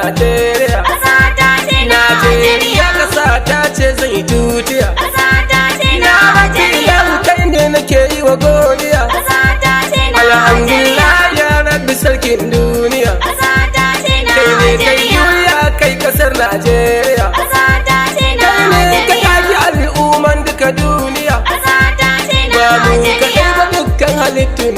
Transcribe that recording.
Najeriya. Ƙasa ta ce Najeriya Najeriya. ƙasa ta ce zan yi tutiya. Ƙasa ta ce Ya rabbi Najeriya. ilahu, kai ne nake yi wa godiya. Ƙasa ta ce Najeriya. Alhamdulillah, ya rabbi sarkin duniya. Ƙasa ta ce Kai ne kai Najeriya. duniya, kai kasar Najeriya. Ƙasa ta ce Kai ne ka Najeriya. kaji al'umman duka duniya. Ƙasa ta ce Ba mu Najeriya. kaɗai ba, dukkan halittun